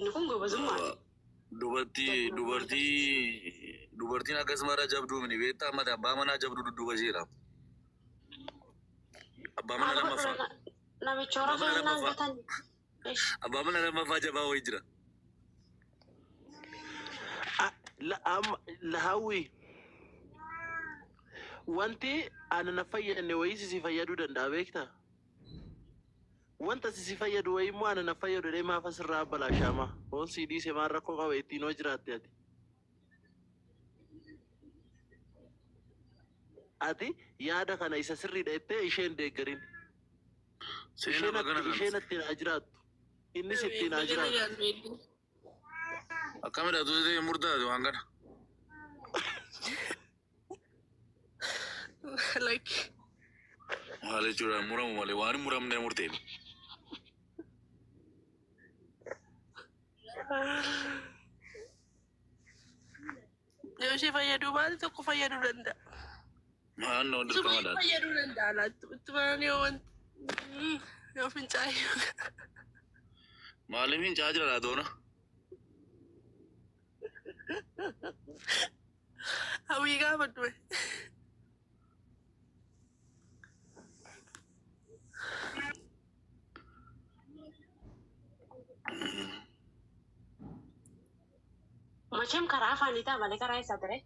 Inni kun gobazummaadha. Dubartii dubartii dubartiin akkasuma jabduu mini beektaa amma abbaa manaa jabduu dudduuba isheedha. Abbaa mana lammaffaa. Namicha hora Abbaa mana fe'annaan lammaffaa. gatan. Abbaa mana lammaffaa jabaa wayii jira. Hawwi. Wanti ana na fayyadne wayii si fayyaduu danda'a beektaa? Wanta si fayyadu wayii immoo ana na fayyadu jedhee maaf asirraa balaashaama? Hoon sii dhiise maal rakkoo qaba ittiin hoo jiraatte ati? Ati yaada kana isa sirriidha jettee isheen deeggarin. Seenaa Isheen bakka atti isheen kana. ittiin haa jiraattu. Innis ittiin haa jiraatu. Akkamidha tuutee murtaa'e waan kana. Like Maal jechuudha muramu malee waan hin muramne murtee. Yoo ishee fayyaduu baate tokko fayyaduu danda'a. Naannoo Suma dirqamadha. fayyaduu danda'a laattu. Itti yoo wanti yoo fincaa'e. Maaliif fincaa'aa jira laatoona? Hawwii gaafa du'e. Macheem karaa afaanii ta'a malee karaa isaa ture.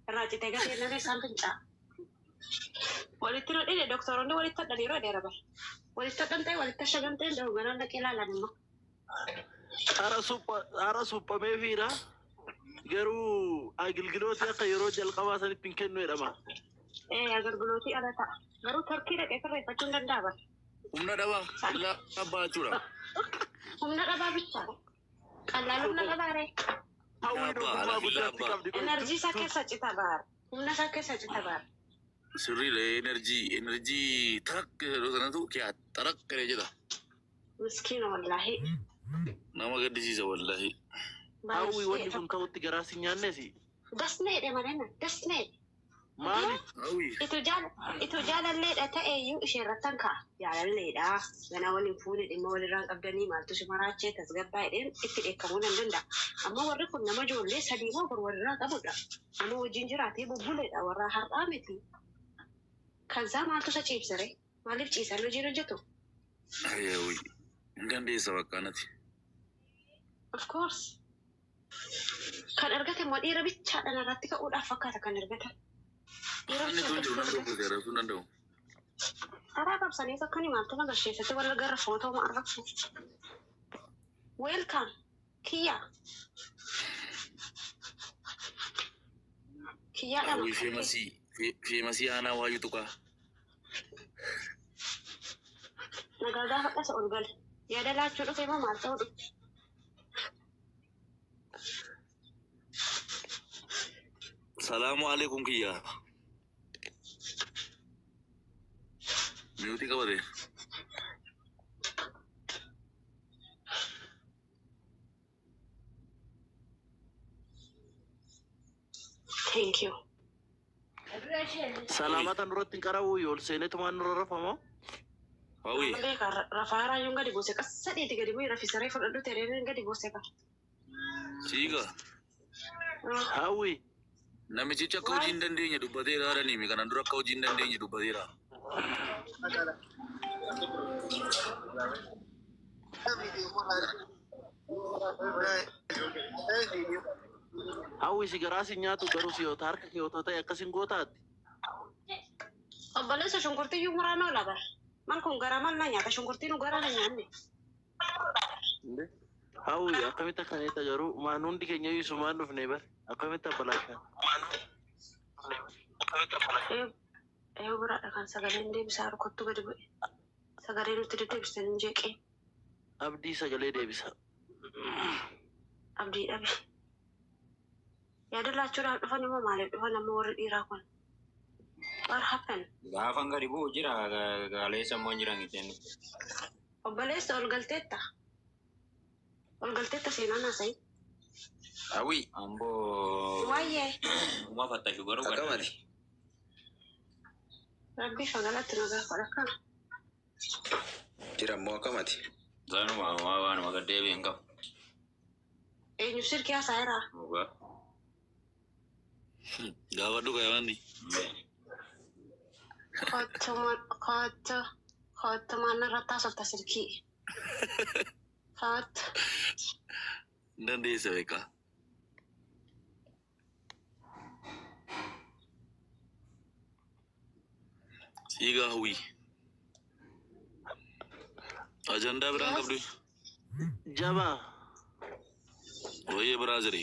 Irraa citee gatee nama isaan fincaa. Walitti nu dhide doktoroonni walitti hodhaniiru adeera bara. Walitti hodhan ta'e walitti ashagan ta'e dogoggoraan dhaqee ilaalan immoo. Hara suphamee fiira. Garuu agilgilootii akka yeroo jalqabaa sanitti hin kennu jedhama. Ee agargulootii ala ta'a. Garuu torkii dhaqee sirreeffachuu hin danda'a bara. Humna dhabaa. Illaa abbaa jechuudha. Humna dhabaa bichaadha. Qallaan humna dhabaa ree. Hawwiin Abbaa, ogummaa alaa guddaatti abbaa. qabdi. Enerjii isaa keessa cita baara. Humna isaa keessa cita baara. Sirriidha enerjii enerjii tarak jedhu sanatu kiyaa tarak jedhee jedha. Miskiina wallaahi. Nama gaddisiisa wallahi. Hawwi wanni Baay'ee kun ta'utti garaa si nyaannes. Dasnee jedhe malee na dasnee. Maali? Hawwi. Itu jaalalleedha ta'eeyyuu ishee irrattan ka'a. Jaalalleedha. Ganaa waliin fuune dhimma walirraan qabdanii maaltu si maraachee tasgabbaa jedheen itti dheekkamuu nan danda'a. Amma warri kun nama ijoollee sadii moo afur walirraa qabudha. Nama wajjin jiraatee bubbuleedha warra har'aa miti. Kansaa maaltu isa ciibsare? Maaliif ciisan hojiin hojjetu? Hawwi. Hin dandeessa bakka kanatti. Of course. Kan argate immoo dhiira bichaadhaan irratti ka'uudhaaf fakkaata kan argatan. Dhiira Inni tun jiru nan bichaadhaan. tokko seera sun danda'u. Karaa qabsanii akkani maaltu na gasheessatti warra gara footoo ma arrabsu. Welcome. Kiyya. Kiyyaadha Hawwi maqaan kee. feemasii feemasii aanaa waayu tuqaa. Nagaa gaafadhasa ol gale. Yaada laachuu dhufe moo maal ta'uu dhufe? Salaamu alaikum kiyyaa. Miyuutii qabate. Thank you. Salaamata nurratti hin qarawuu yoo ol seenetumaan nurra rafamoo? Hawwi. Nama beekaa rafaa raayyuun gadi buuse qassa dheeti gadi bu'ee rafisaree fudhadhu tereen gadi buuse qaba. Siiga. Hawwi. Namichichi akka hojii hin dandeenye dubbateera haadhaniimi. Kanaan dura akka hojii hin dandeenye dubbateera. Hawwi si garaa si nyaatu garuu si yoota harka kee otoo ta'e akkas hin gootaatti. Obboleessa shunkurtii iyyuu muraan oola bara. Mal kun garaa mal na nyaata shunkurtii nu garaa na nyaanne. Hawwi akkamitti akkana jetta garuu maan hundi keenya iyyuu sumaan dhufne bar akkamitti abbalaashaan. Eeyyuu biraadha kan sagaleen deebisaa rukuttu gadi bu'e. Sagalee nutti deddeebisten hin jeeqee. Abdii sagalee deebisa. Abdii dhabi. Yaada laachuudhaaf dhufan immoo maaliif dhufan amma warri dhiiraa kun? What happened? Gaafan gadi bu'u jira galeessa immoo hin jiran ittiin. Obboleessa ol galteetta. Ol galteetta seenaan haasa'i. Hawwi. Amboo Waa'ee uma fattashu garuu Akkamati? rabbii fagalatti nagaa godha kana. Jira immoo akkamati? Sanuma waanuma gad deebi'e hin qabu. Eenyu silkii haasaa jira? Dhugaa. Gaafadhu kaayamandi. Kottu kottu maan irratti haasofta silkii. Kottu. Hin dandeessa beekaa. Siigaa hawwii. Ajandaa biraan qabdu. Jabaa. Wayyee brother.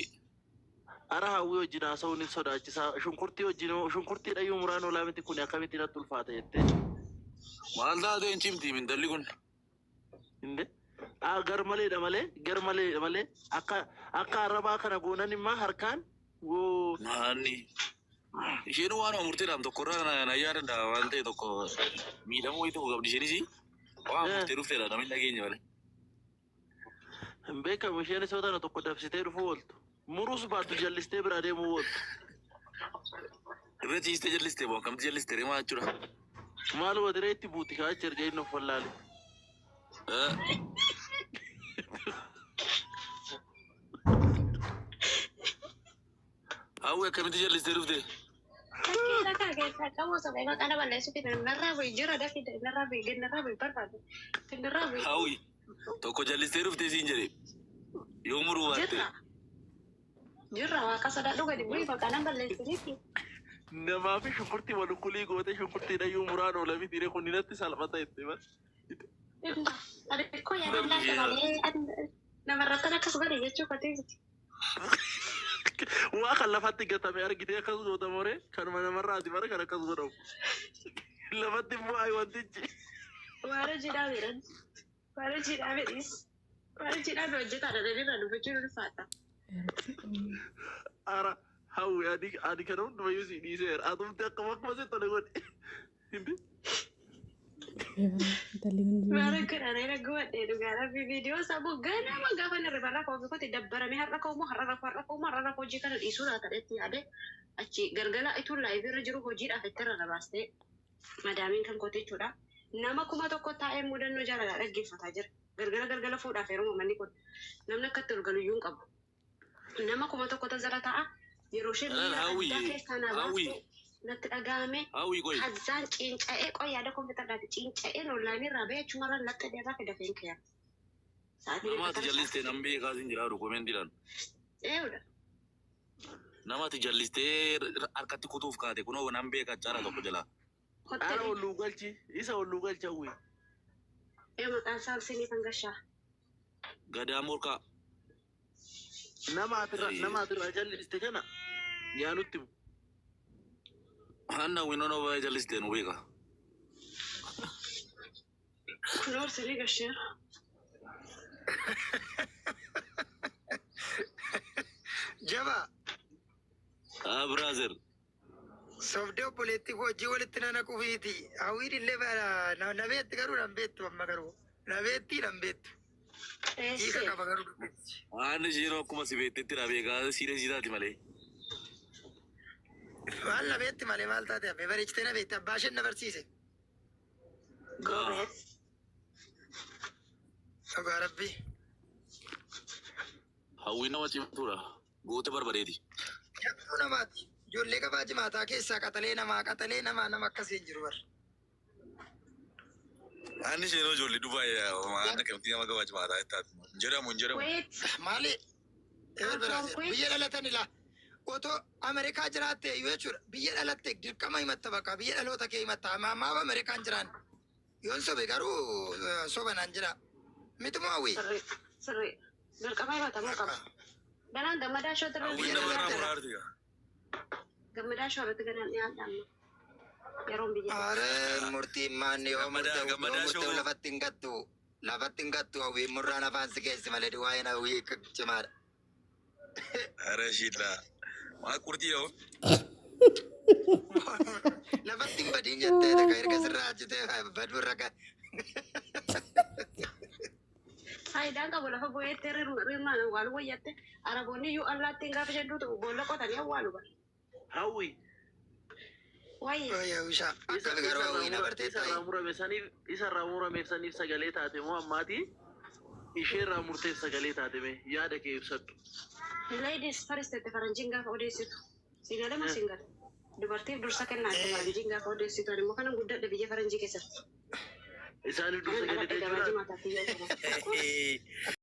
Ara hawwii wajjin haasa'uun hin sodaachisaa. Shunkurtii wajjin shunkurtii dhayyuu muraan oolaa miti kun akkamitti natti ulfaata jettee. Maal taate hin cimti intalli kun? Inde gar maleedha malee gar maleedha malee akka arrabaa kana goonan immoo harkaan woo. Maanni. Isheen waan murteedhaan tokkorraa na yaadadha waan ta'e tokko miidhamuu wayii tokko qabdi isheenis waan murtee dhufteedha namni dhageenya malee. Hin beekamu isheenis yoo tana tokko dabsitee dhufuu ooltu. Muruus baattu jallistee bira deemuu ooltu. Irra ciistee jallistee moo akkamti jallistee reemaa jechuudha. Maaluma diree itti buuti kaachi erga inni of wallaale. Hawwi akkamitti jallistee dhufte? Fakkii lafa keessaa qabu osoo maqaa nama balleessuuf narraa bu'i jira dafi narraa bu'i narraa bu'i barbaadu narraa bu'i. Hawwi tokko jallistee dhuftee siin jedhe yoo muruu baatte. Jirra. Jirra waaqa sodaadhu gadi bu'i maqaa nama balleessiniiti. Namaa fi shunkurtii walukulii goote shunkurtii dhayyuu muraan oola miti ree kun natti salphata jette bara. Ani koo yaadannaa malee namarratti akkas godhe jechuu kotee. Waa kan lafatti gatame argitee akkas goota moree kanuma namarraati bara kan akkas godhamu. Lafatti bu'aa wantichi. Waan hojii dhaabeedhaan. Waan hojii dhaabeedhis. Waan hojii dhaabe hojjetaadha dhalirraa dubbachuun ulfaata. Ara hawwi ani kana hundumayyuu si dhiiseera. Atumti akkuma akkuma si tole godhe. Waan akkana reera gubadhee dhugaa rabbi viidiyoo sammuu ganama gaafa inni barraa koo ofii kooti dabbaramee har'a koo immoo har'a rakkoo har'a koo immoo har'a rakkoo hojii kana dhiisuu laata dheetti yaade achi galgala ituun live irra jiru hojiidhaaf itti irra baastee madaamiin kan kooti jechuudha. Nama 1000 taa'ee mudannoo jaalalaa dhaggeeffataa jira. Galgala galgala fuudhaaf yeroo manni kun namni akkatti ol galu iyyuu hin qabu. Nama 1000 jala taa'a yeroo isheen miira addaa keessaa na baafte natti dhaga'ame. Hawwi qoyi. Hazzaan cinca'ee qoy yaada kompiitaraati cinca'een onlaayinii irraa bahee achumarraan latta dheeraa fida feen. Nama ati jallistee nan beekaa sin jiraatu koomentiidhaan. Eewudha. Nama ati jallistee harkatti kutuuf kaate kunoo nan beekaa caala tokko jalaa. Ara olluu galchi isa olluu galchi hawwi. Ee maqaan isaa Ulfinii kan gashaa. Gadaa morkaa. Nama atirraa jalliste kana yaa nutti himu. Hanna winnoon baay'ee jallistee nu beeka. Kunoo Ulfinii gasheera. Jabaa. Ah brother. Sobdee obboleettii koo hojii walitti nana qufiiti. Hawwiin illee na beetti garuu nan beettu amma garuu. Na beetti nan beettu. Hiika qaba garuu dubbichi. Waan isheen akkuma si beektetti na beekaa siiree siitaati malee. Maal na beetti malee maal taate hafe bareechitee na beetti abbaa isheen na barsiise. Gobees. Dhugaa rabbii. Hawwiin nama cimtuudha. Goota barbadeeti. Jabduu namaati. Ijoollee qabaa jimaataa keessaa qaxalee namaa qaxalee namaa nama akkasii hin jiru bara. Anni isheen ijoollee Dubaay waan akkamitti nama gabaa jimaataa taatu. Jedhamu hin jedhamu. Wait. Maali? Biyya dhalatan ilaa. Otoo Ameerikaa jiraatte iyyuu jechuudha. Biyya dhalatte dirqama himatta bakka biyya dhaloota kee himatta. Maaf Ameerikaan jiraan? Yoon sobe garuu soba naan jira. Miti moo hawwii? Sirrii. Sirrii. Dirqama himatamuu qaba. Ganaan gammadaa shoo irra Hawwiin nama irraa muraarti. Gammadaa shoo irratti ganaan dhiyaadha amma. Yeroon biyya. Are murtiin maanni yoo murtee lafatti hin gattu. Lafatti hin gattu hawwiin murraan afaan si keessi malee waa'een hawwii cimaadha. Are shiidha. Maa qurxii yoo. Lafatti hin badiin jettee takka erga sirraa ajjitee baduu irra gahe. Faayidaan qabu lafa bu'eetti rirmaan awwaalu wayyatte araboonni iyyuu allaattiin gaafa isheen duutu boolla qotanii awwaalu bara. Hawwi. Wayyi. Wayyaa Akkami garuu hawwii na bartee Isa irraa murame saniif sagalee taate moo ammaati? Isheerraa murteef sagalee taate mee yaada kee ibsadhu. Ladies first itti faranjiin gaafa odeessitu. Sigalee moo single? Dubartiif dursa kennaa itti faranjiin gaafa odeessitu. Ani immoo kanan guddadhe biyya faranjii keessatti. Isaaniif dursa Kanan kennite dhaladhe gabaajii jechuudha. maataatti yoo ta'u.